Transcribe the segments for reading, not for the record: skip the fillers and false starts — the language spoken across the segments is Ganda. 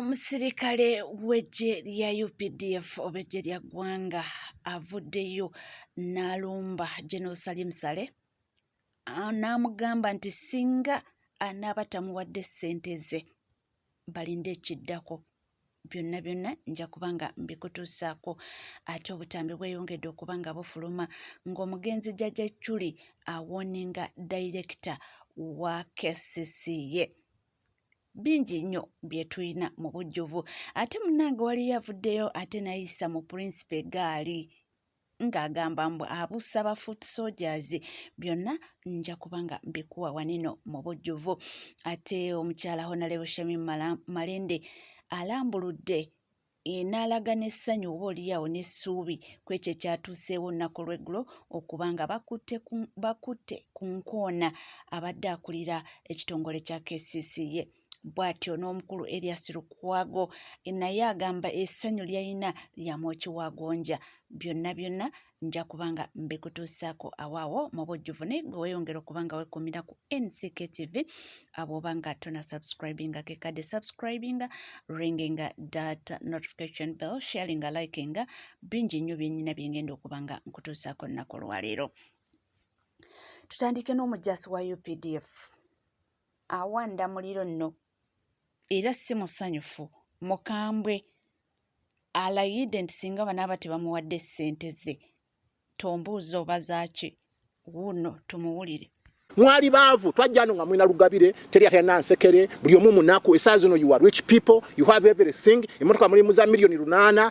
Omusirikale w'eggye lya UPDF oba eggye lya ggwanga avuddeyo n'alumba General Salim Saleh n'amugamba nti singa anaaba tamuwadde ssente ze balinde ekiddako. Byonna byonna nja kuba nga mbikutuusaako. Ate obutambi bweyongedde okuba nga bufuluma ng'omugenzi Jjajja Chuli awooninga dayirekita wa KCCA. Bingi nnyo bye tulina mu bujjuvu. Ate munnange waliyo avuddeyo ate n'ayisa mu Principal eggaali ng'agamba mbu abuusa ba foot soldiers. Byonna nja kuba nga mbikuwa waneno mu bujjuvu. Ate omukyala Honorable Shamim Malende alambuludde n'alaga n'essanyu oba oliyaawo n'essuubi ku ekyo ekyatuuseewo olunaku lw'eggulo okuba nga bakutte ku nkoona abadde akulira ekitongole kya KCCA. Bw'atyo n'omukulu Erias Lukwago naye agamba essanyu ly'alina lya mwoki wa gonja. Byonna byonna nja kuba nga mbikutuusaako awaawo mu bujjuvu, naye gwe weeyongera okuba nga weekuumira ku NCK TV. Bw'oba nga tona subscribinga, kekadde subscribinga, ringinga that notification bell, sharinga, likinga. Bingi nnyo bye nnyina bye ngenda okuba nga nkutuusaako olunaku olwaleero. Tutandike n'omujaasi wa UPDF awanda muliro nno era si musanyufu, mukambwe, alayidde nti singa banaaba tebamuwadde ssente ze, tombuuza oba zaaki. Wuuno tumuwulire. Mwali baavu, twajja no nga mulina lugabire, teri atalina nsekere, buli omu munaku. Esaawa zino you are rich people, you have everything. Emotoka mulimu za 8 miliyoni,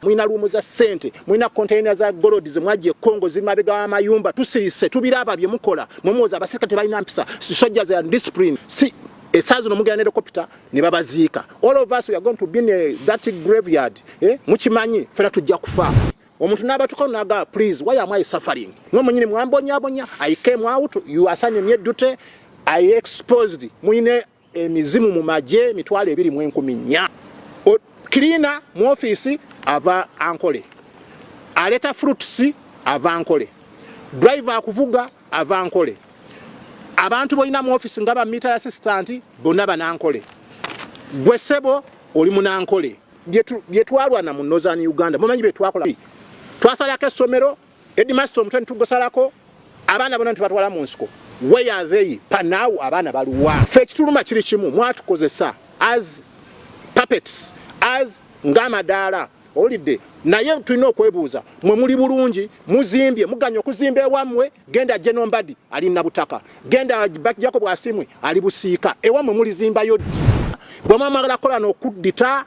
mulina luumu za ssente, mulina container za gold ze mwajja e Congo ziri mabega w'amayumba. Tusirise, tubiraba bye mukola. Mwemuwoza abasirikale tebalina mpisa, soldiers are discipline. Si esaawa zino mugenda ne helicopter ne babaziika. All of us, we are going to be in that graveyard, eh? Mukimanyi fena tujja kufa. Omuntu n'abatuka n'agamba, "Please, why am I suffering?" Mwe mwenyini mwambonyabonya. I came out, you assign me duty, I exposed. Muyine emizimu mu magye 24,000. Cleaner mu office ava Ankole, aleeta fruits ava Ankole, driver akuvuga ava Ankole, abantu bolina mu office nga ba military assistant bonna banankole. Gwe ssebo oli munankole. Byetwalwana mu Northern Uganda mumanyi byetwakola. Twasalako essomero, headmaster omutwe nitugusalako, abaana bonna ntubatwala mu nsiko. Where are they panaw? Abaana baluwa? Ffe ekituluma kiri kimu, mwatukozesa as puppets, as ng'amadaala, owulidde? Naye tulina okwebuuza, mwe muli bulungi, muzimbye, muganya okuzimba ewammwe. Genda Genombadi ali Nabutaka, genda Jacob Asimwe ali Busiika, ewammwe mulizimbayo ddi? Bwe mwamagala kukola n'okuddita,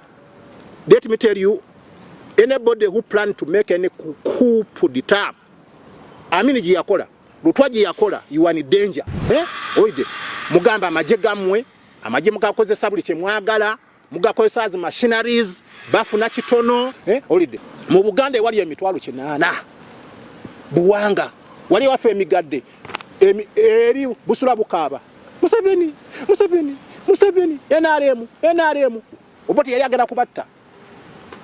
let me tell you, anybody who plan to make any coup d'etat, Amini gye yakola, Lutwa gye yakola, you are in danger, eh? Owulidde? Mugamba amagye gammwe, amagye mugakozesa buli kye mwagala, mugakozesa as machineries, bafuna kitono, eh? Owulidde? Mu Buganda ewali 800,000 buwanga, wali waffe emigadde eri busula bukaaba, "Museveni, Museveni, Museveni, NRM, NRM." Oba teyali agenda kubatta,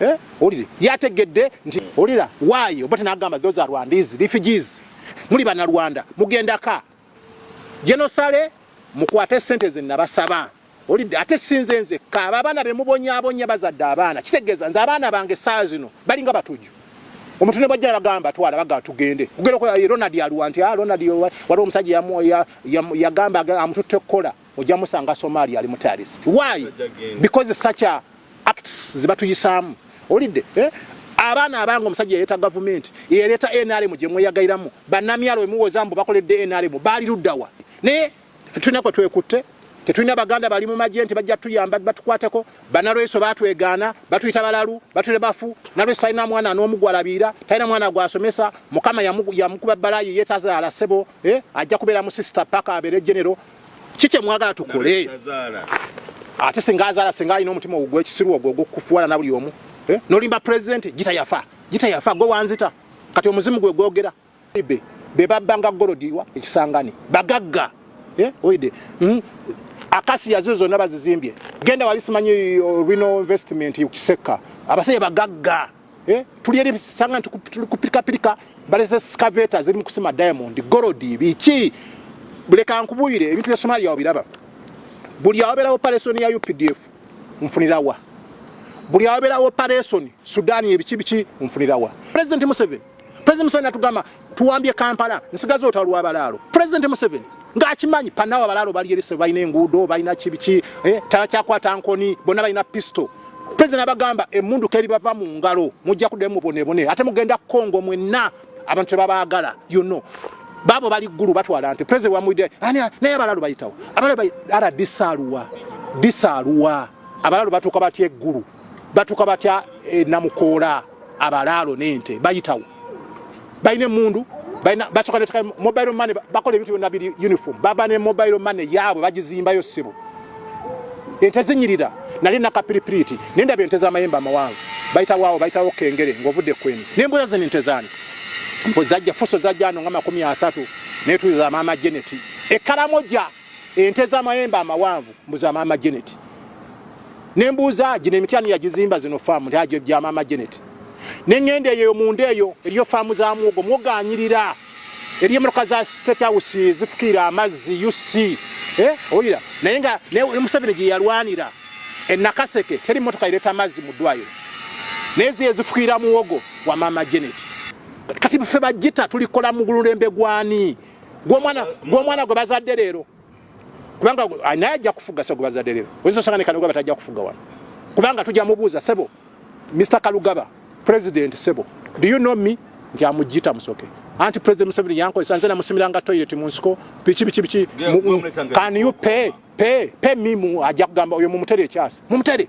eh? Owulire, yategedde nti owulira waayi oba tenagamba, "Those are Rwandese refugees." Muli Bannarwanda, mugendaka genosale, mukwate sente ze nabasaba. Olidde? Ate sinze nzekka, abo abaana be mubonyaabonya bazadde abaana. Kitegeeza nze abaana bange essaawa zino balinga batujju. Omuntu ne bwajja bagamba twala, bagamba tugende. Ogenda okola Ronald aluwa nti, "Ah, Ronald waliwo omusajja yagamba amututte kukola." Ojja musanga Somalia ali mu terrorist. Why? Because such a acts zibatuyisaamu. Olidde, eh? Abaana abange, omusajja yaleeta gavumenti, yaleeta NRM gye mweyagairamu. Bannamyalo emuwoza mbu bakoledde NRM, baali luddawa? Naye tulina kwe twekutte. Tetulina baganda bali mu magye nti bajja tuyamba batukwateko. Banalweso batwegaana, batuyita balalu, batuyita bafu. Nalweso talina mwana n'omu gwalabiira, talina mwana gwasomesa. Mukama yamukuba balayi, yetazaala ssebo, eh? Ajja kubeera mu sister paka abeere general. Kikye mwagala tukole? Ate singa azaala, singa alina omutima ogw'ekisiru ogwo ogw'okufuwala na buli omu, eh? Nolimba president, gita yafa, gita yafa, gwe wanzita. Kati omuzimu gwe gwogera be be babbanga golodiwa ekisangani bagagga, eh? Oide, Akasiya zo zonna bazizimbye. Genda wali simanyi Reno Investment Kisekka, abasajja bagagga, eh? Tuli eri sanga tuli kupirikapirika, baleze excavator ziri mu kusima diamond, gold, biki. Buleka nkubuyire, ebintu bya Somalia obiraba. Buli awabeerawo operation ya UPDF nfunirawa. Buli awabeerawo operation Sudan ebiki biki nfunirawa. President Museveni, President Museveni atugamba tuwambye Kampala, nsigaza olutalo lw'abalaalo. President Museveni ng'akimanyi panawo abalaalo bali erise, balina enguudo, balina kibiki, tabakyakwata nkoni, bonna balina pistol. President abagamba emmundu keri bava mu ngalo, mujja kuddayo mubonebone, ate mugenda Congo mwenna abantu tebabaagala, you know. Baabo bali ggulu batwala nti president wamwidde naye abalaalo bayitawo, abalaalo ara disaaluwa disaaluwa, abalaalo batuuka batya eggulu, batuuka batya Namukoola, abalaalo n'ente bayitawo, balina emmundu, basooka neteka mobile money, bakola ebintu byonna biri uniform, baba ne mobile money yaabwe bagizimbayo ssebo. Ente zinyirira, nali nakapiripiriti nendaba ente z'amayembe amawanvu bayitawo, bayitawo kengere ng'ovudde kweni, nembuuza zino ente zaani, mpo zajja fuso zajja ano nga 30 netuuza maama Janet ekalamoja, ente z'amayembe amawanvu mbuza maama Janet, nembuuza gino emiti ani yagizimba zino faamu, nti agyo gya maama Janet. Neŋŋenda eyo munda eyo eriyo faamu za muwogo, muwogo anyirira, eriyo emmotoka za State House zifukiira amazzi UC, owulira, naye nga ne Museveni gye yalwanira e Nakaseke teri mmotoka ereeta amazzi mu ddwaliro, naye ziyo ezifukiira muwogo wa maama Janet. Kati ffe bagita tulikola mu lulembe gwani? Gw'omwana gwe bazadde leero, kubanga naye ajja kufuga se gwe bazadde leero, oyinza osanga ne Kalugaba tajja kufuga wano, kubanga tujja mubuuza sebo Mr. Kalugaba, President sebo, do you know me? Nti amugita musoke. Anti President Museveni yankozesa nze namusimiranga toilet mu nsiko, biki biki biki, can you pay, pay, pay me mu ajja kugamba oyo mumutere ekyasi, mumutere.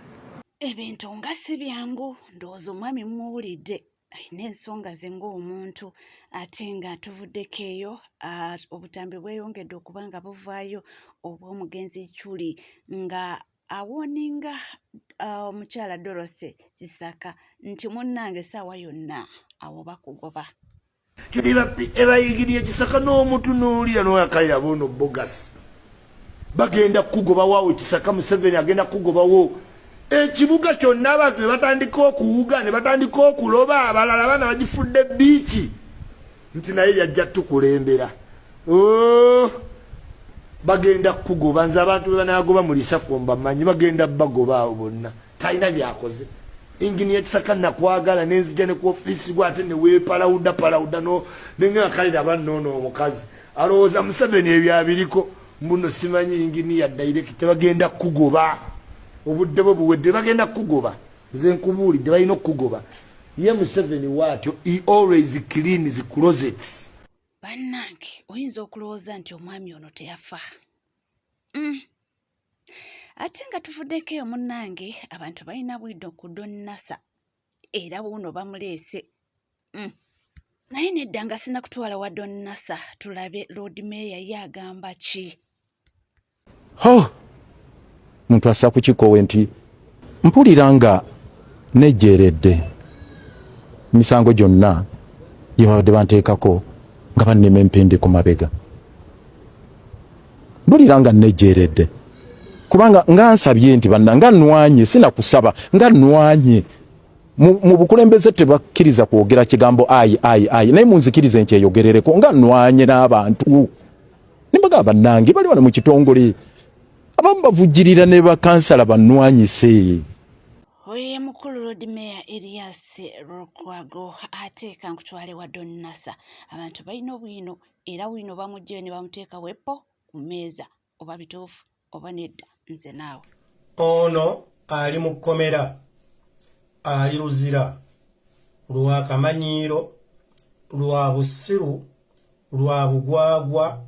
Ebintu nga si byangu, ndowooza omwami mumuwulidde alina ensonga ze ng'omuntu, ate nga tuvuddeko eyo obutambi bweyongedde okuba nga buvaayo obw'omugenzi Chuli nga awooninga omukyala Dorothy Kisaka nti munnange essaawa yonna awo bakugoba. Ebayigiriye Kisaka n'omutunuulira n'oyakalira bono bogasi bagenda kukugobawo awo Kisaka, Museveni agenda kukugobawo ekibuga kyonna, abantu ne batandika okuwuga ne batandika okuloba, abalala abaana bagifudde biiki nti naye yajja tukulembera. Oh, bagenda kukugoba. Nze abantu be banaagoba mu lisafo mbamanyi, bagenda bagoba awo bonna, talina byakoze. Inginiya Kisaka, nakwagala nenzija ne ku ofiisi gwe ate neweepalawuda palawuda nengakalira bannoono omukazi alowooza Museveni ebyo abiriko mbuno simanyi inginiya direct, bagenda kukugoba, obudde bwe buwedde, bagenda kukugoba. Nze nkubuulidde, balina okukugoba. Ye Museveni waatyo, he always cleans closets. Bannange, oyinza okulowooza nti omwami ono teyafa. Ate nga tuvuddeko eyo munnange, abantu balina bwidde ku Donnasa era buuno bamuleese. Naye nedda nga sinakutwala wa Donnasa, tulabe Lord Mayor ye agamba ki. Ho, muntu assa ku kikowe nti mpulira nga nejjeeredde emisango gyonna gye babadde banteekako nga bannema empindi ku mabega. Mpulira nga nejjeeredde kubanga nga nsabye nti banna nga nnwanye, sinakusaba nga nnwanye mu bukulembeze tebakkiriza kwogera kigambo ayi ayi ayi, naye munzikirize nkyeyogerereko nga nnwanye n'abantu nimbaga bannange bali wano mu kitongole, abamu bavujjirira ne bakansala bannwanyise. Oyo mukulu Lord Mayor Erias Lukwago. Ate kankutwale wa Donnasa, abantu balina obwino era bwino bamuggyeyo ne bamuteeka wepo ku mmeeza, oba bituufu oba nedda, nze naawe. Ono ali mu kkomera, ali Luzira lwa kamanyiiro, lwa busiru, lwa bugwagwa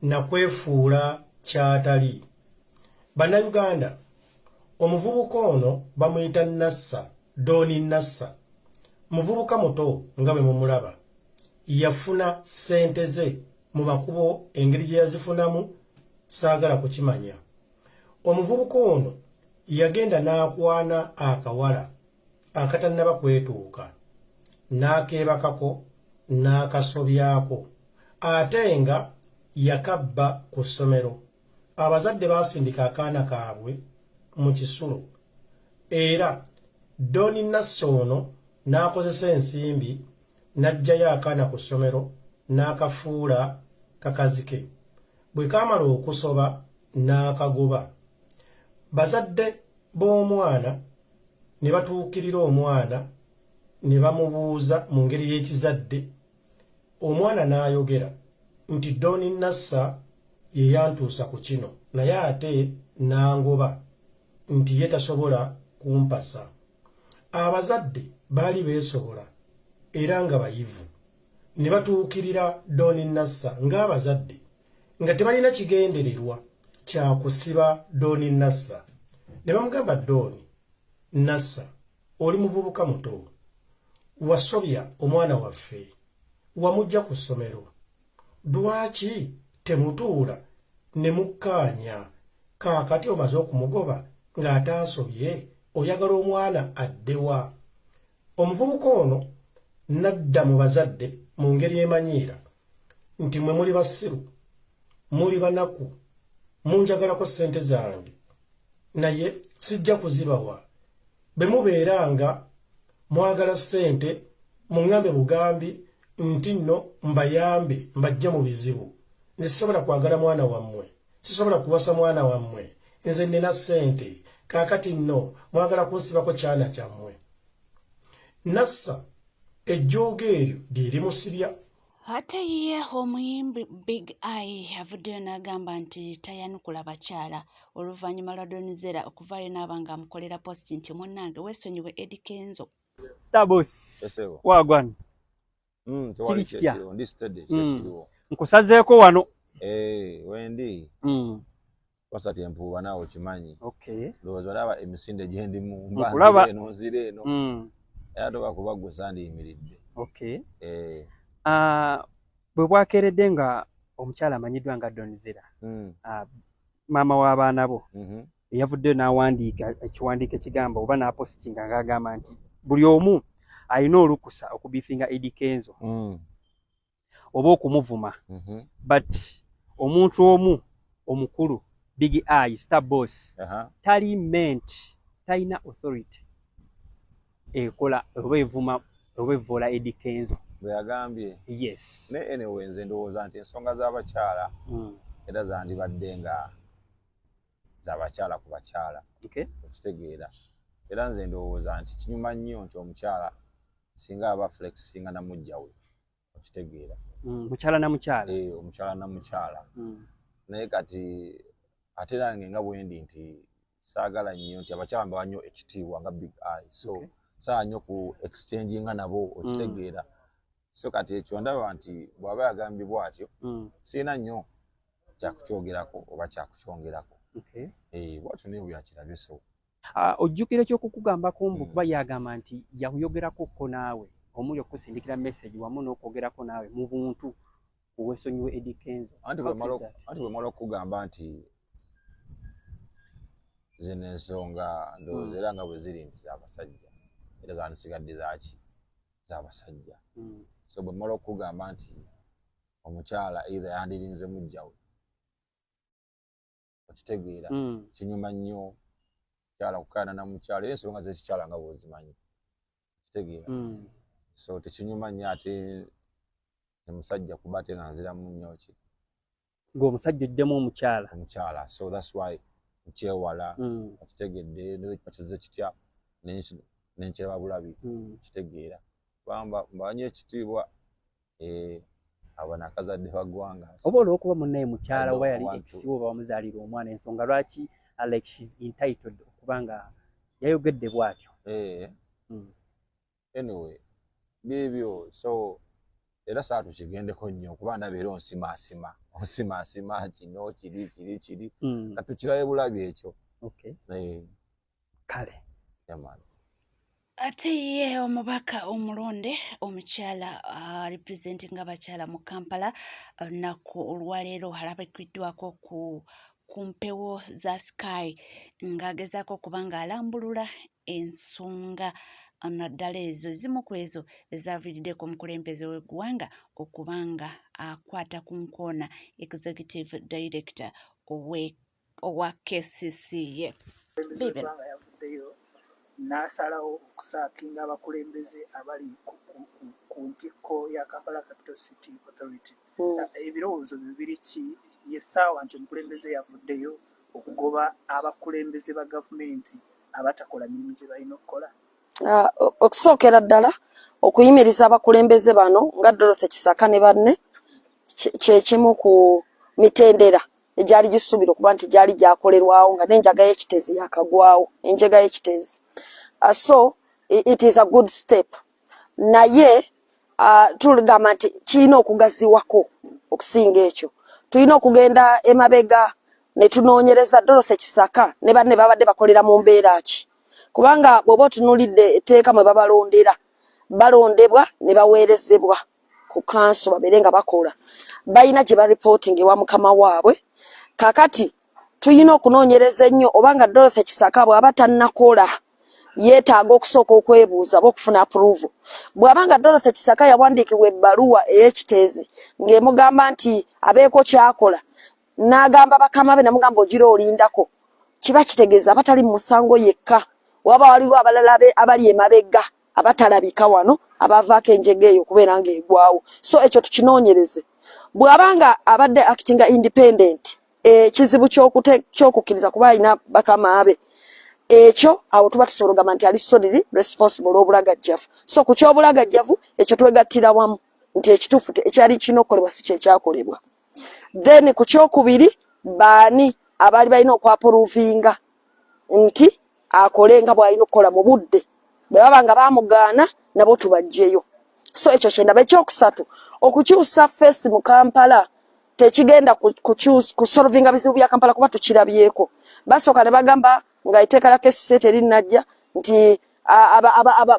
nakwefuula kyatali. Bannayuganda, omuvubuka ono bamuyita Nassa, Doni Nassa, muvubuka muto nga bwe mumulaba. Yafuna ssente ze mu makubo, engeri gye yazifunamu saagala kukimanya. Omuvubuka ono yagenda n'akwana akawala akatannaba kwetuuka, n'akeebakako, n'akasobyako, ate nga yakabba ku ssomero. Abazadde baasindika akaana kaabwe mu kisulo, era Doni Nassa ono n'akozesa ensimbi n'aggyayo akaana ku ssomero n'akafuula kakazi ke. Bwe kaamala okusoba n'akagoba. Bazadde b'omwana Ne batuukirira omwana ne bamubuuza mu ngeri y'ekizadde. Omwana n'ayogera nti Don Nassa ye yantuusa ku kino naye ate n'angoba nti ye tasobola kumpasa. Abazadde baali beesobola era nga bayivu ne batuukirira Don Nassa ng'abazadde nga tebalina kigendererwa kya kusiba Don Nassa ne bamugamba, Don Nassa, oli muvubuka muto, wasobya omwana waffe, wamujja ku ssomero, lwaki temutuula ne mukkaanya? Kaakati omaze okumugoba ng'ataasobye, oyagala omwana addewa? Omuvubuka ono nadda mu bazadde mu ngeri emanyiira nti mwe muli basiru, muli banaku, munjagalako ssente zange, naye sijja kuzibawa. Bwe mubeera nga mwagala ssente, muŋŋambe bugambi nti nno mbayambe mbajje mu bizibu. Nze sisobola kwagala mwana wammwe, sisobola kuwasa mwana wammwe, nze nnina ssente. Kaakati nno mwagala kunsibako kyana kyammwe. Nassa ejjoogo eryo lye limusibya. Ate ye omuyimbi Big Eye avuddeyo n'agamba nti tayanukula bakyala oluvannyuma lwa Don Zella okuvaayo n'aba ng'amukolera post nti munnange weesonyiwe Eddy Kenzo. Starboss, wagwan? Kiri kitya? Nkusazeeko wano. Wendi wasati empuuba naawe okimanyi. Ndowooza olaba emisinde gyendimu. Nkulaba. Eno nzira eno era toba kuba gwe sandiyimiridde. Bwe bwakeeredde nga omukyala amanyiddwa nga Don Zella, maama w'abaana bo, eyavuddeyo n'awandiika ekiwandiiko ekigamba oba n'apositinga ng'agamba nti buli omu alina olukusa okubiifinga Eddy Kenzo oba okumuvuma, but omuntu omu omukulu, Big Eye, Star Boss, tali meant, talina authority ekola oba evuma oba evvoola Eddy Kenzo. Bwe yagambye? Yes. Ne anyway, nze ndowooza nti ensonga z'abakyala era zandibadde nga z'abakyala ku bakyala. Okitegeera? Era nze ndowooza nti kinyuma nnyo nti omukyala singa aba flexinga na mujja we, okitegeera? Mukyala na mukyala. Omukyala na mukyala. Naye kati ate nange nga bwendi nti saagala nnyo nti abakyala mbawa nnyo ekitiibwa nga Big Eye, so saagala nnyo ku exchanginga nabo, okitegeera? So kati ekyo ndaba nti bw'aba yagambye bw'atyo, sirina nnyo kyakukyogerako oba kyakukyongerako. Bwatyo naye bweyakirabye, so Ojjukira ekyokukugambako mbu kuba yagamba nti yakuyogerako ko naawe omuli okusindikira message wamu n'okwogerako naawe mu buntu wesonyiwe Eddy Kenzo. Anti bwe mala okugamba nti zino ensonga ndowooza era nga bwe ziri nti zabasajja, era zandisigadde zaki zabasajja. So bwe mala okugamba nti omukyala either yandirinze mujja we, okitegeera? Kinyuma nnyo mukyala kukaana na mukyala, era ensonga zekikyala nga bwozimanyi, okitegeera? So tekinyuma nnyo ate omusajja kuba ate nga nziramu nnyo ki. Ng'omusajja ojjemu omukyala. Omukyala, so that's why nkyewala. Okitegedde? Nekize kitya nenkiraba bulabi. Kitegeera, kubanga mbanyo ekitiibwa abo nakazadde baggwanga. Oba olwokuba munnaye mukyala oba yali ex wo oba wamuzaalira omwana, ensonga lwaki like she's entitled okuba nga yayogedde bw'atyo. Anyway, byebyo. So era saa tukigendeko nnyo kuba ndaba era onsimaasima onsimaasima kino kiri kiri kiri. Katukirabe bulabi ekyo. Kale. Yeah. Ate ye omubaka omulonde omukyala representing abakyala mu Kampala, olunaku olwaleero alabikiddwako ku mpewo za Sky ng'agezaako okuba ng'alambulula ensonga naddala ezo ezimu ku ezo ezaaviiriddeko omukulembeze w'eggwanga okuba nga akwata ku nkoona executive director owa KCCA. Biibino yavuddeyo n'asalawo okusaakinga abakulembeze abali ku ntikko ya Kampala Capital City Authority. Ebirowoozo bibiri ki ye ssaawa nti omukulembeze yavuddeyo okugoba abakulembeze ba gavumenti? Abatakola mirimu gye balina okukola. Ah, okusookera ddala okuyimiriza abakulembeze bano nga Dorothy Kisaka ne banne kyekimu ku mitendera egyali gisuubira okuba nti gyali gyakolerwawo nga n'enjaga y'ekiteezi yakagwawo enjega y'ekiteezi ah, so it is a good step naye uh, tugamba nti kirina okugaziwako okusinga ekyo tulina okugenda emabega ne tunoonyereza Dorothy Kisaka ne banne babadde bakolera mu mbeera ki kubanga bw'oba otunuulidde etteeka mwe babalondera balondebwa ne baweerezebwa ku kanso babeere nga bakola balina gye baripootinga ewa mukama waabwe kakati tulina okunoonyereza ennyo oba nga Dorothy Kisaka bw'aba tannakola yeetaaga okusooka okwebuuza oba okufuna approval bw'aba nga Dorothy Kisaka yawandiikibwa ebbaluwa ey'ekiteezi ng'emugamba nti abeeko ky'akola n'agamba bakama be namugamba ogira olindako kiba kitegeeza abatali mu musango yekka waba waliwo abalala abali emabega abatalabika wano abavaako enjega eyo okubeera ng'egwawo so ekyo tukinoonyereze bw'aba nga abadde actinga independent ekizibu ky'okukkiriza kuba alina bakama be ekyo awo tuba tusobola ogamba nti ali solely responsible olw'obulagajjavu so ku ky'obulagajjavu ekyo twegattira wamu nti ekituufu ekyali kirina okukolebwa si kyekyakolebwa then ku kyokubiri baani abaali balina okwapuruvinga nti akole nga bw'alina okukola mu budde bwe baba nga bamugaana nabo tubajjeyo so ekyo kyendaba ekyokusatu okukyusa feesi mu kampala tekigenda kusolvinga bizibu bya kampala kuba tukirabyeko basooka ne bagamba nga etteeka lya kcca terinnajja nti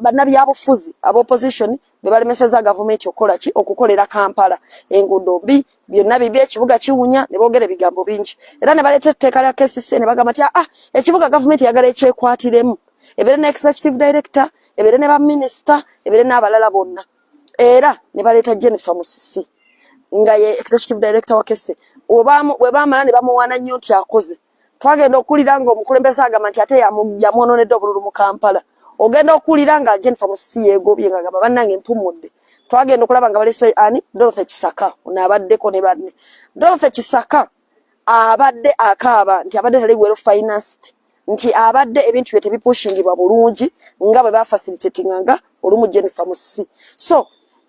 bannabyabufuzi aba opposition be balemeseza gavumenti okukola ki okukolera kampala enguudo mbi byonna bibi ekibuga kiwunya ne boogera ebigambo bingi era ne baleeta etteeka lya kcca ne bagamba nti ah ekibuga gavumenti eyagala ekyekwatiremu ebeere ne executive director ebeere ne baminisita ebeere n'abalala bonna era ne baleeta Jennifer Musisi nga ye executive director wa KCCA bwe baamala ne bamuwaana nnyo nti akoze twagenda okuwulira nga omukulembeze agamba nti ate yamwononedde obululu mu Kampala ogenda okuwulira nga Jennifer Musisi yeegobye nga agamba bannange mpumudde twagenda okulaba nga balese ani Dorothy Kisaka ono abaddeko ne banne Dorothy Kisaka abadde akaaba nti abadde tali well financed nti abadde ebintu bye tebipushingibwa bulungi nga bwe bafasilitatinga nga olumu Jennifer Musisi so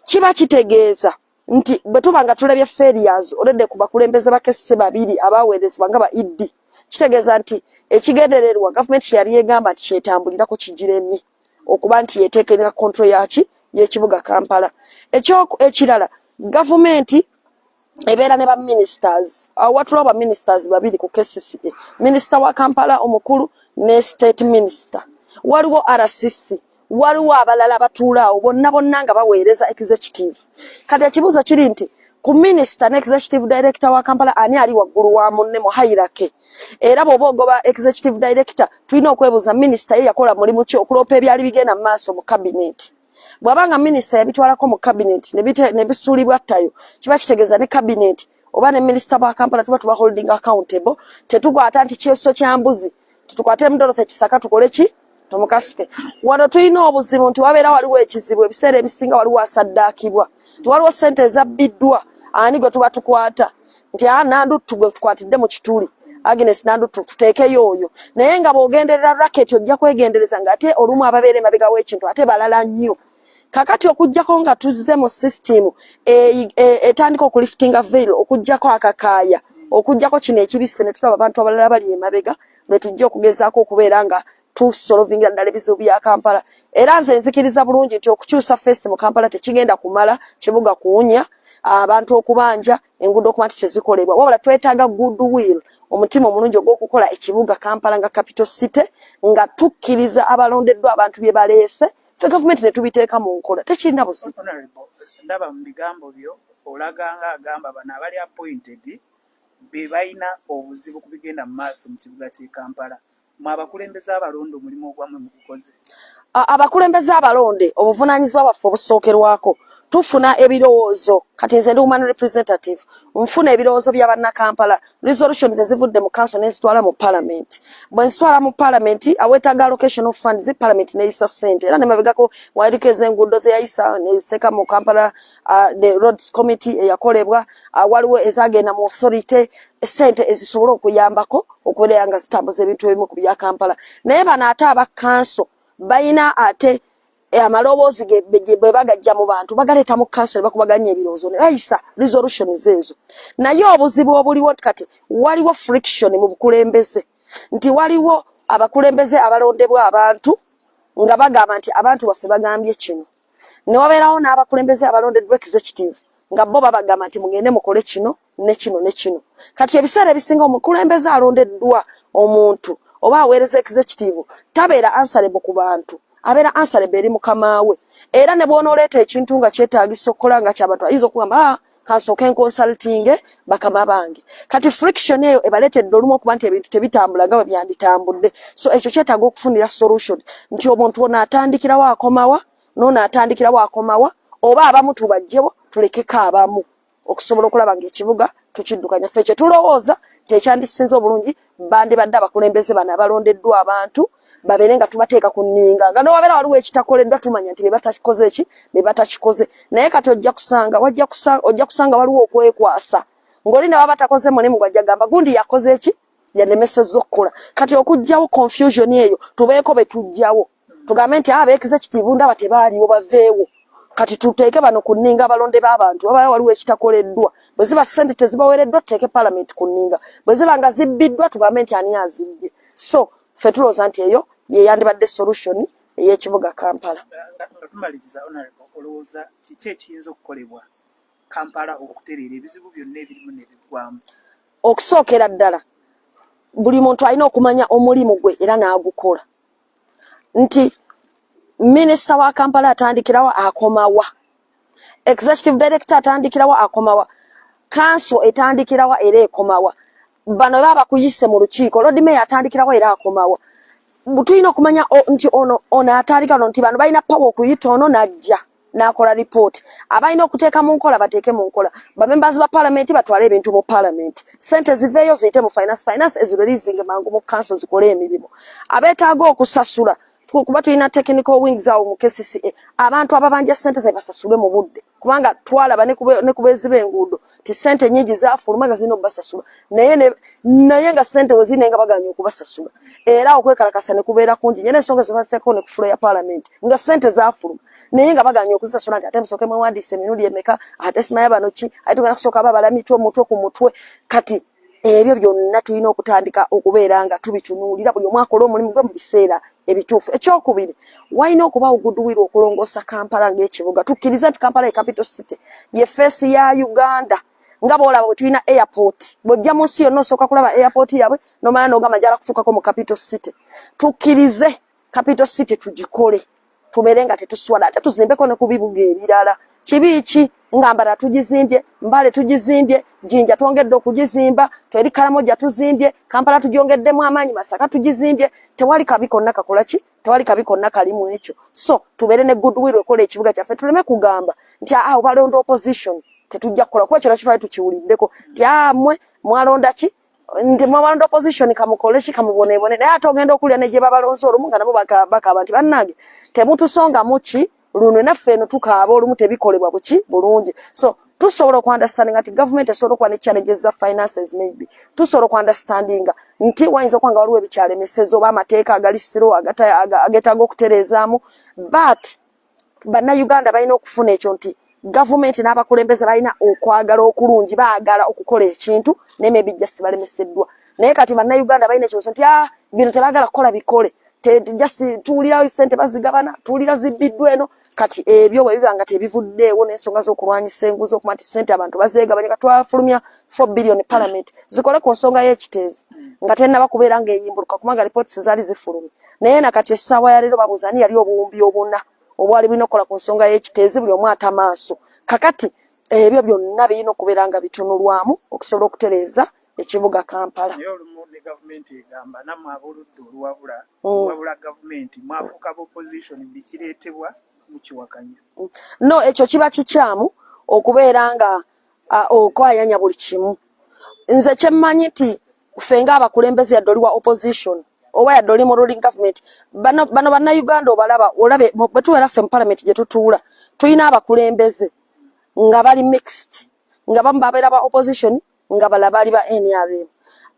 kiba kitegeeza nti bwe tuba nga tulabye failures already ku bakulembeze ba KCCA babiri abaweerezebwa nga ba ED kitegeeza nti ekigendererwa gavumenti kyeyali egamba nti kyetambulirako kigiremye okuba nti yeteekerera control yaki y'ekibuga Kampala ekirala gavumenti ebeera ne ba ministers awo watulawo ba ministers babiri ku KCCA minisita wa Kampala omukulu ne state minister waliwo RCC waliwo abalala abatuula awo bonna bonna nga baweereza executive kati ekibuuzo kiri nti ku minisita ne executive director wa Kampala ani ali waggulu wa munne mu hierarchy era bw'oba ogoba executive director tulina okwebuuza minisita ye yakola mulimu ki okuloopa ebyali bigenda mu maaso mu cabinet bw'aba nga minisita yabitwalako mu cabinet ne bisuulibwa ttayo kiba kitegeeza ne cabinet oba ne minisita bwa Kampala tuba tuba holding accountable tetukwata nti kyeso kya mbuzi tutukwate Dorothy Kisaka tukole ki tumukasuke wano tulina obuzibu nti wabeera waliwo ekizibu ebiseera ebisinga waliwo asaddaakibwa nti waliwo ssente ezabbiddwa ani gwe tuba tukwata nti a Nanduttu gwe tukwatidde mu kituli Agnes Nanduttu tuteekeyo oyo naye nga bw'ogenderera racket ojja kwegendereza ng'ate olumu ababeera emabega w'ekintu ate balala nnyo kakati okuggyako nga tuzze mu system etandika okuliftinga veil okuggyako akakaaya okuggyako kino ekibisse ne tulaba abantu abalala bali emabega lwe tujja okugezaako okubeera nga tusolovingira ddala ebizibu bya Kampala era nze nzikiriza bulungi nti okukyusa feesi mu Kampala tekigenda kumala kibuga kuwunya abantu okubanja enguudo okuba nti tezikolebwa wabula twetaaga good will omutima omulungi ogw'okukola ekibuga Kampala nga capital city nga tukkiriza abalondeddwa abantu bye baleese ffe gavumenti ne tubiteeka mu nkola tekirina buzibu. Ndaba mu bigambo byo olaga nga agamba bano abali appointed be balina obuzibu ku bigenda mu maaso mu kibuga ky'e Kampala. Mwe abakulembeze abalonde omulimu ogwammwe mugukoze? Abakulembeze abalonde obuvunaanyizibwa bwaffe obusookerwako Tufuna ebirowoozo. Kati nze ndi woman representative, nfuna ebirowoozo bya bannakampala, resolutions ezivudde mu council nenzitwala mu parliament. Bwe nzitwala mu parliament, awetaaga allocation of funds, parliament neyisa ssente. Era nemabegako waliko ez'enguudo zeyayisa neziteeka mu Kampala the roads committee eyakolebwa. Waliwo ezagenda mu authority, ssente ezisobola okuyambako okubeera nga zitambuza ebintu ebimu ku bya Kampala. Naye bano ate aba council balina ate amaloboozi bwe bagajja mu bantu, bagaleeta mu council ne bakubaganya ebirowoozo ne bayisa resolutions ezo. Naye obuzibu obuliwo nti kati waliwo friction mu bukulembeze, nti waliwo abakulembeze abalondebwa abantu nga bagamba nti abantu baffe bagambye kino, ne wabeerawo n'abakulembeze abalondeddwa executive nga bo babagamba nti mugende mukole kino ne kino ne kino. Kati ebiseera ebisinga omukulembeze alondeddwa omuntu oba aweereza executive tabeera answerable ku bantu, abeera answerable eri mukamaawe. Era ne bw'onooleeta ekintu nga kyetaagisa okukola nga kyabantu, ayinza okugamba, ah, kansooke nconsultinge bakama bange. Kati friction eyo ebaleetedde olumu okuba nti ebintu tebitambula nga bwe byanditambudde. So ekyo kyetaaga okufunira solution nti omuntu ono atandikirawo akomawa, n'ono atandikirawo akomawa, oba abamu tubajjewo tulekeko abamu okusobola okulaba ng'ekibuga tukiddukanya. Ffe kye tulowooza tekyandisinze obulungi, bandibadde abakulembeze bano abalondeddwa abantu babeere nga tubateeka ku nninga, nga nowabeera waliwo ekitakoleddwa tumanya nti be batakikoze eki, be batakikoze. Naye kati ojja kusanga wajja kusanga ojja kusanga waliwo okwekwasa ng'oli ne waba takoze mulimu gwajja gamba gundi yakoze eki, yalemesezza okukola. Kati okuggyawo confusion eyo, tubeeko be tuggyawo, tugambe nti aba executive ndaba tebaaliwo, baveewo, kati tuteeke bano ku nninga abalonde b'abantu. Wabala waliwo ekitakoleddwa, bwe ziba ssente tezibaweereddwa, tuteeke parliament ku nninga. Bwe ziba nga zibbiddwa, tugambe nti ani azibbye. So ffe tulowooza nti eyo ye yandibadde solution ey'ekibuga Kampala. Nga tumaliriza, honorable, olowooza kiki ekiyinza okukolebwa Kampala okutereera ebizibu byonna ebirimu nebiggwamu? Okusookera ddala, buli muntu alina okumanya omulimu gwe era n'agukola, nti minisita wa Kampala atandikirawo akomawa, executive director atandikirawo akomawa, kanso etandikirawa era ekomawa, bano baba bakuyise mu lukiiko, lord mayor atandikirawo era akomawa. Tulina okumanya nti ono ono atandika ono, nti bano balina power okuyita ono n'ajja n'akola ripooti. Abalina okuteeka mu nkola bateeke mu nkola, bamembers ba parliament batwale ebintu mu parliament, sente ziveeyo ziyite mu finance, finance ezireleasing mangu mu council zikole emirimu. Abeetaaga okusasula, kuba tulina technical wings awo mu KCCA, abantu ababanja sente zabe basasulwe mu budde, kubanga twalaba ne ku beezi b'enguudo ti sente nyingi zafuluma nga zirina okubasasula, naye nga sente we ziri nga baganya okubasasula, era okwekalakasa ne kubeera kungi. Nyina ensonga zo baziteekako ne ku floor ya parliament nga sente zafuluma naye nga baganya okuzisasula, nti ate musooke mwewandiise emirundi emeka, ate simanya bano ki, ate tugenda kusooka babala mitwe mutwe ku mutwe. Kati ebyo byonna tulina okutandika okubeera nga tubitunuulira, buli omu akole omulimu gwe mu biseera ebituufu. Ekyokubiri, walina okubaawo goodwill okulongoosa Kampala ng'ekibuga. Tukkirize nti Kampala ye capital city, ye face ya Uganda. Nga bwolaba bwe tulina airport, bw'ojja mu nsi yonna osooka kulaba airport yaabwe nomala n'ogamba njala kutuukako mu capital city. Tukkirize capital city tugikole, tubeere nga tetuswala, ate tuzimbeko ne ku bibuga ebirala. Kibi ki nga Mbarara tugizimbye, Mbale tugizimbye, Jinja twongedde okugizimba, tweri Karamoja tuzimbye, Kampala tugyongeddemu amaanyi, Masaka tugizimbye? Tewali kabi konna kakola ki, tewali kabi konna kalimu ekyo. So tubeere ne goodwill ekola ekibuga kyaffe, tuleme kugamba nti aa obalonda opposition tetujja kukola, kuba kyona kitwali tukiwuliddeko nti aa mmwe mwalonda ki, nti mwalonda opposition, kamukole ki, kamubonebone. Naye ate ogenda okulya ne gye babalonze olumu nga nabo bakaaba nti bannange temutusongamu ki luno, naffe eno tukaaba olumu tebikolebwa buki bulungi. So tusobola okuunderstandinga nti gavumenti esobola okuba ne challenges za finances, maybe tusobola okuunderstandinga nti wayinza okuba nga waliwo ebikyalemeseza oba amateeka agali slow agetaaga okutereezaamu, but bannayuganda balina okufuna ekyo nti gavumenti n'abakulembeze balina okwagala okulungi, baagala okukola ekintu, naye maybe just balemeseddwa. Naye kati bannayuganda balina ekirowoozo nti ah, bino tebaagala kukola bikole, just tuwulira sente bazigabana, tuwulira zibbiddwa eno. Kati ebyo bwe biba nga tebivuddeewo n'ensonga z'okulwanyisa enguzi, okuma nti sente abantu bazeegabanya, ka twafulumya 4 billion, parliament zikole ku nsonga y'ekiteezi nga tennaba kubeera ng'eyimbuluka, kubanga reports zaali zifulumye. Naye nakati essaawa ya leero babuuza ani yali obuwumbi obuna obwali bulina okukola ku nsonga y'ekiteezi, buli omu ata maaso. Kakati ebyo byonna birina okubeera nga bitunulwamu okusobola okutereeza ekibuga Kampala. Naye olumu ne gavumenti egamba nammwe ab'oludda oluwabula wabula gavumenti mwafuuka opposition, buli kireetebwa. mukiwakanya. No, ekyo kiba kikyamu okubeera nga okwayanya buli kimu. Nze kyemmanyi nti ffe ng'abakulembeze, yadde oli wa opposition oba yadde oli mu ruling government, bano bano bannayuganda obalaba, olabe bwe tubeera ffe mu parliament gye tutuula, tulina abakulembeze nga bali mixed, nga bamu babeera ba opposition, nga bala bali ba NRM.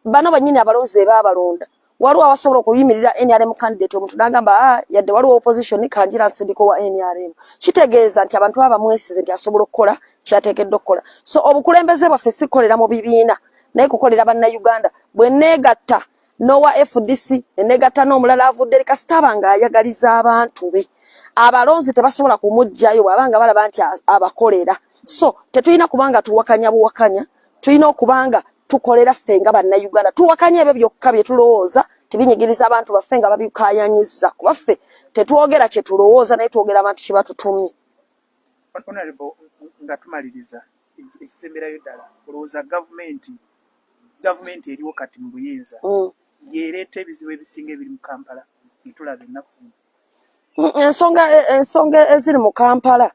Bano bennyini abalonzi be baabalonda. Waliwo abasobola okuyimirira NRM candidate, omuntu n'agamba, ah, yadde waliwo opposition, kanjira nsindiko wa NRM. Kitegeeza nti abantu baba bamwesize nti asobola okukola kyateekeddwa okukola. So obukulembeze bwaffe si kukolera mu bibiina, naye kukolera bannayuganda. Bwe neegatta n'owa FDC, ne neegatta n'omulala avudde eri, kasita aba ng'ayagaliza abantu be, abalonzi tebasobola kumuggyayo bw'aba nga balaba nti abakolera. So tetulina kubanga tuwakanya buwakanya, tulina okubanga tukolera ffe nga bannayuganda. Tuwakanya ebyo byokka bye tulowooza tebinyigiriza abantu baffe nga babikaayanyizza, kuba ffe tetwogera kye tulowooza, naye twogera abantu kye batutumye. Honorable, nga tumaliriza, ekisemberayo ddala, olowooza gavumenti eriwo kati mu buyinza yeereeta ebizibu ebisinga ebiri mu Kampala netulaba ennaku zino? Ensonga eziri mu Kampala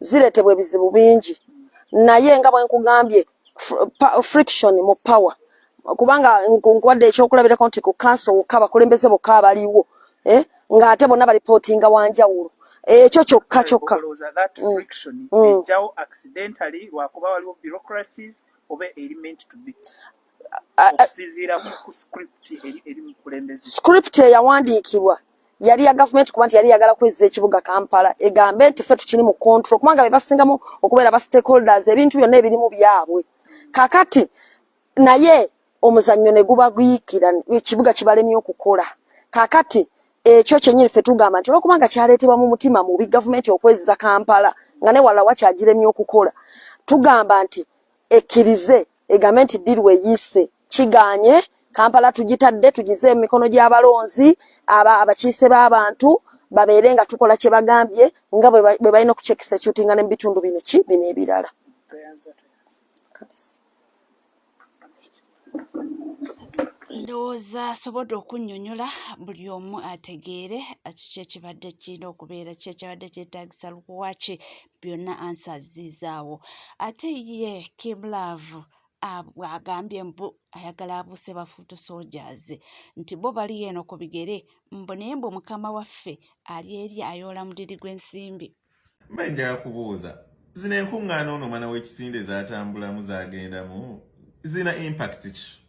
zireetebwa ebizibu bingi, naye nga bwe nkugambye, friction mu power, kubanga nkuwadde ekyokulabirako nti ku kanso wokka abakulembeze bokka abaliwo, eh, ng'ate bonna balipootinga wanjawulo, ekyo kyokka kyokka. Olowooza that friction ejjawo accidentally lwakuba waliwo bureaucracies, oba eri meant to be, okusinziira ku script eri mu bukulembeze? Script eyawandiikibwa yali ya gavumenti, kuba nti yali yagala kwezza ekibuga Kampala, egambe nti ffe tukiri mu control, kubanga be basingamu okubeera ba stakeholders, ebintu byonna ebirimu byabwe. Kakati naye omuzannyo ne gubagwikira, ekibuga kibalemye okukola. Kakati ekyo kyennyini ffe tugamba nti olwokubanga kyaleetebwa mu mutima mubi, gavumenti okwezza Kampala nga ne wala wakyagiremye okukola, tugamba nti ekkirize, egambe nti deal eyise kiganye, Kampala tugitadde, tugize mu mikono gy'abalonzi, aba abakiise b'abantu, babeere nga tukola kye bagambye nga bwe balina okukyexecutinga ne mu bitundu bino ki bino ebirala. Tweyanza. Ndowooza asobodde okunnyonnyola buli omu ategeere kiki ekibadde kirina okubeera, ki ekibadde kyetaagisa, lwaki byonna answers ziizaawo. Ate ye Kim Love agambye mbu ayagala abuuse ba foot soldiers, nti bo bali eno ku bigere, mbu naye mbu mukama waffe ali eri ayoola mudiri gw'ensimbi. Mba njagala kubuuza, zino enkuŋŋaana ono omwana w'ekisinde zatambulamu, zagendamu, zirina impact ki?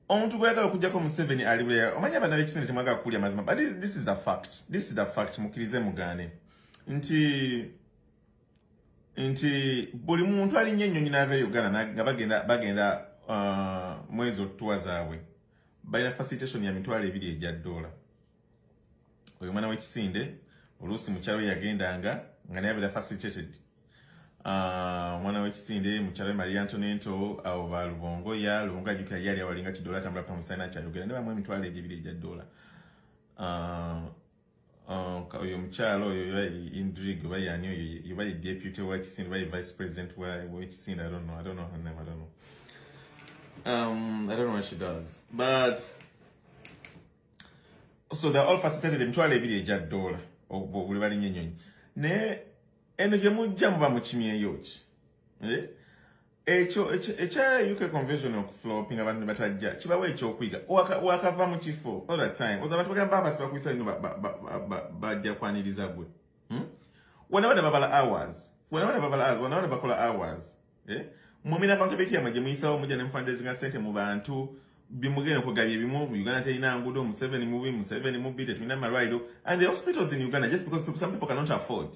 Omuntu gweyagala okugjako Museveni ali bulaya. Omanyi abaana b'ekisinde temwagala kuwulya mazima, but this is the fact, this is the fact. Mukkirize mugaane nti buli muntu alinnya ennyonyi n'ava e Uganda nga bagenda mwezi otuwa zaabwe, balina facilitation ya 20,000 egya dola. Oyo omwana w'ekisinde oluusi mukyalo we yagendanga nga naye abeera facilitated. Omwana w'ekisinde, mukyalo we Maria Antonento, abo ba Lubongoya, Lubongoya ajjukira yali awalinga kidola atambula pamusana akyayogera ne bamu 20,000 egya dola. Oyo omukyalo oyo oba Indrig oba yani, oyo oba ye deputy wa Kisinde oba ye vice president wa Kisinde, I don't know, I don't know her name, I don't know, I don't know what she does, but so they're all facilitated 20,000 egya dola buli balinnya ennyonyi. Naye eno gye mujja muba mukimyeyo ki? Eh? Ekyo ekya UK convention okuflopinga, abantu ne batajja, kibawo ekyokuyiga. Wakava mu kifo all the time, oza abantu bagamba abasi bakuyisa bino bajja kwaniriza gwe, Wana bana babala hours, wana bana babala hours, wana bana bakola hours, eh? Mwemina accountability yamwe gye muyisawo, mujja ne mufundraisinga sente mu bantu bimugenda okwegabya ebimu. Mu Uganda terina nguudo, Museveni mubi, Museveni mubi, tetulina malwaliro. And the hospitals in Uganda, just because people, some people cannot afford,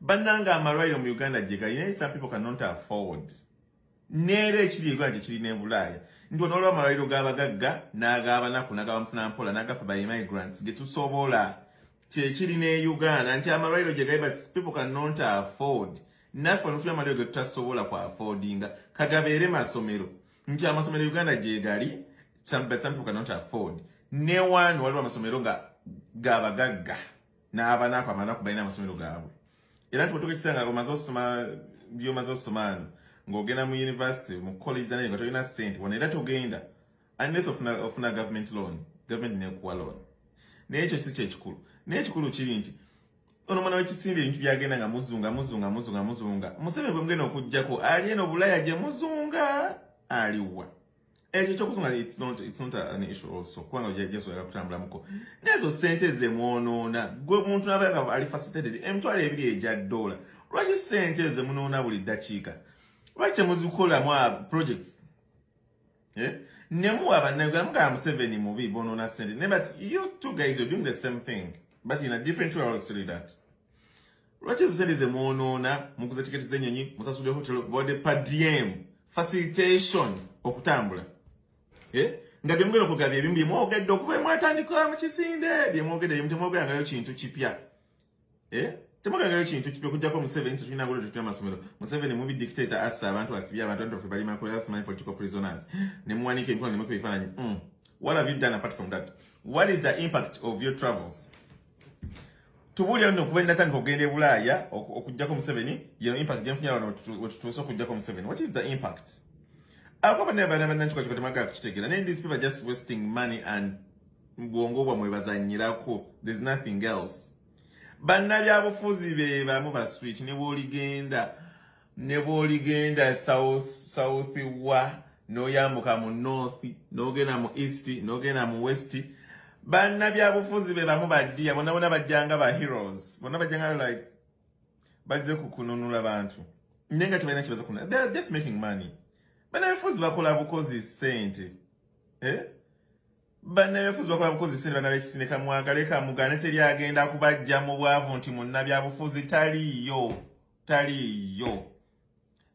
bannanga amalwaliro mu Uganda gye gali, naye some people cannot afford. Neera ekiri e Uganda kyekiri ne Bulaaya, nti wano waliwo amalwaliro g'abagagga n'ag'abanaku n'ag'abamufunampola n'agafa ba immigrants ge tusobola. Kyekiri ne Uganda nti amalwaliro gye gali, but people cannot afford. Naffe wano tulina amalwaliro ge tutasobola ku affordinga, kagabeere masomero, nti amasomero Uganda gye gali, but some people cannot afford. Ne wano waliwo amasomero nga g'abagagga n'abanaku, abanaku balina amasomero gaabwe. Era nti bwetukisa nga omaze osoma byomaze osoma ano, ng'ogenda mu university, mu college naye nga tolina ssente wano, era togenda unless ofuna government loan, government nekuwa loan. Naye ekyo si kyekikulu. Naye ekikulu kiri nti ono mwana wekisinde ebintu byagenda nga muzunga muzunga muzunga muzunga. Museveni bwe mugenda okuggyako ali eno Bulaya gye muzunga aliwa. Ekyo ekyokuzunga it's not an issue also kubanga jasobola kutambulamuko. N'ezo ssente ze mwonoona gwe muntu naba nga ali facilitated 20,000 egya dola. Lwaki ssente ezo ze munoona buli ddakiika? Lwaki temuzikolamu projects? Nemuwa bannayuganda mugamba Museveni mubi bonoona ssente. Naye but you two guys, you're doing the same thing but in a different way. I will tell you that. Lwaki ezo ssente ze mwonoona muguze tiketi z'ennyonyi, musasudde hotel, bode per diem facilitation okutambula, eh? Nga bye mugenda okwogera bye bimu bye mwogedde okuva mwatandika mu kisinde, bye mwogedde bye temwogerangayo kintu kipya, eh? Temwogerangayo kintu kipya okuggyako Museveni tetulina nguudo, tetulina masomero, Museveni mubi, dictator, assa abantu, asibye abantu, abantu baffe bali makolera, simanyi political prisoners, ne muwanika emikono ne mukuba ebifaananyi. What have you done apart from that? What is the impact of your travels? Tubuulire nno okuva natandika okugenda e Bulaaya okuggyako Museveni, yeno impact gyenfunye wano wetutuuse okuggyako Museveni. What is the impact? Abo bana bana bana nkyukakyuka temwagala kukitegeera, naye these people are just wasting money and bwongo bwamwe bazanyirako. There's nothing else. Bannabyabufuzi be bamu ba switch ne bw'oligenda ne bw'oligenda south, south wa n'oyambuka mu north, n'ogenda mu east, n'ogenda mu west, bannabyabufuzi be bamu baddiya bonna bonna bajjanga ba heroes, bonna bajjanga like bazze kukununula bantu, naye nga tebalina kibaza kuna. They are just making money. Bannabyabufuzi bakola bukozi ssente, eh? Bannabyabufuzi bakola bukozi ssente. Bannabekisinde kamwagale kamugane, teri agenda kubajja mu bwavu nti munnabyabufuzi, taliiyo, taliiyo.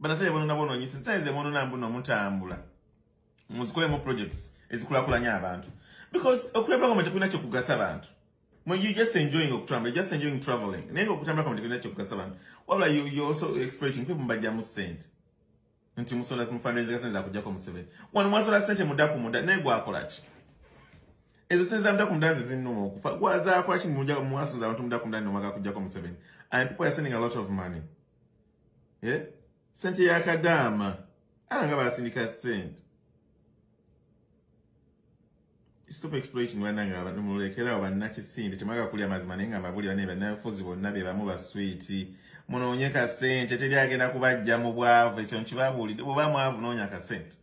Banasajja bonona bonoonyisa nsayize mwonona mbuno mutambula muzikolemu projects ezikulakulanya abantu, because okutambula kwamwe tekulina kyekugasa bantu. Mwe you just enjoying okutambula, just enjoying traveling, naye nga okutambula kwamwe tekulina kyekugasa bantu, wabula you also exploiting people. Mbajjamu ssente nti musola mufundraising sente zakujjako Museveni. Wano mwasola sente mudda ku mudda, naye gwakola ki? Ezo sente za mudda ku mudda nze zinnuma okufa. Gwazakola ki? Mwasonza abantu mudda ku mudda nomwaga kujjako Museveni, and people are sending a lot of money, yeah? Sente ya kadaama ala nga basindika sente. Stop exploiting bannange, abantu mulekerawo. Bannakisinde temwaga kulya mazima, naye nga mbabulira naye bannabufuzi bonna be bamu baswiti. Munoonye kasente, teri agenda kubajja mu bwavu, ekyo nkibabuulidde. Bw'oba mwavu noonya akasente,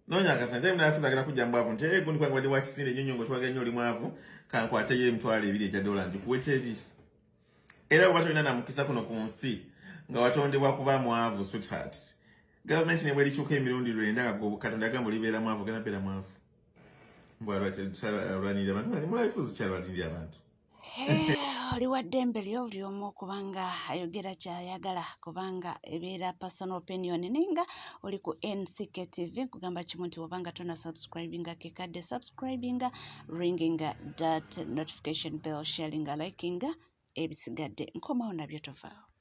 noonya akasente. Munnabufuzi agenda kujja mu bwavu nti ee gundi kwange wadde wakisinde nnyo nnyo ng'otwaga nnyo oli mwavu, kankwateyo 20,000 egya dola ngikuwe, teri. Era bw'oba tolina namukisa kuno ku nsi nga watondebwa kuba mwavu, sweetheart, gavumenti ne bwerikyuka emirundi 9 nga gwe Katonda yagamba olibeera mwavu, genda beera mwavu. Mbwalwanirira abantu, mulabifuzi kyalwanirira abantu. Oli wa ddembe lyo buli omu okubanga ayogera kyayagala, kubanga ebeera personal opinion, naye nga oli ku NCK TV, nkugamba kimu nti obanga tona subscribinga, kekadde subscribinga, ringinga that notification bell, sharinga, likinga, ebisigadde nkomawo nabyo, tovaawo.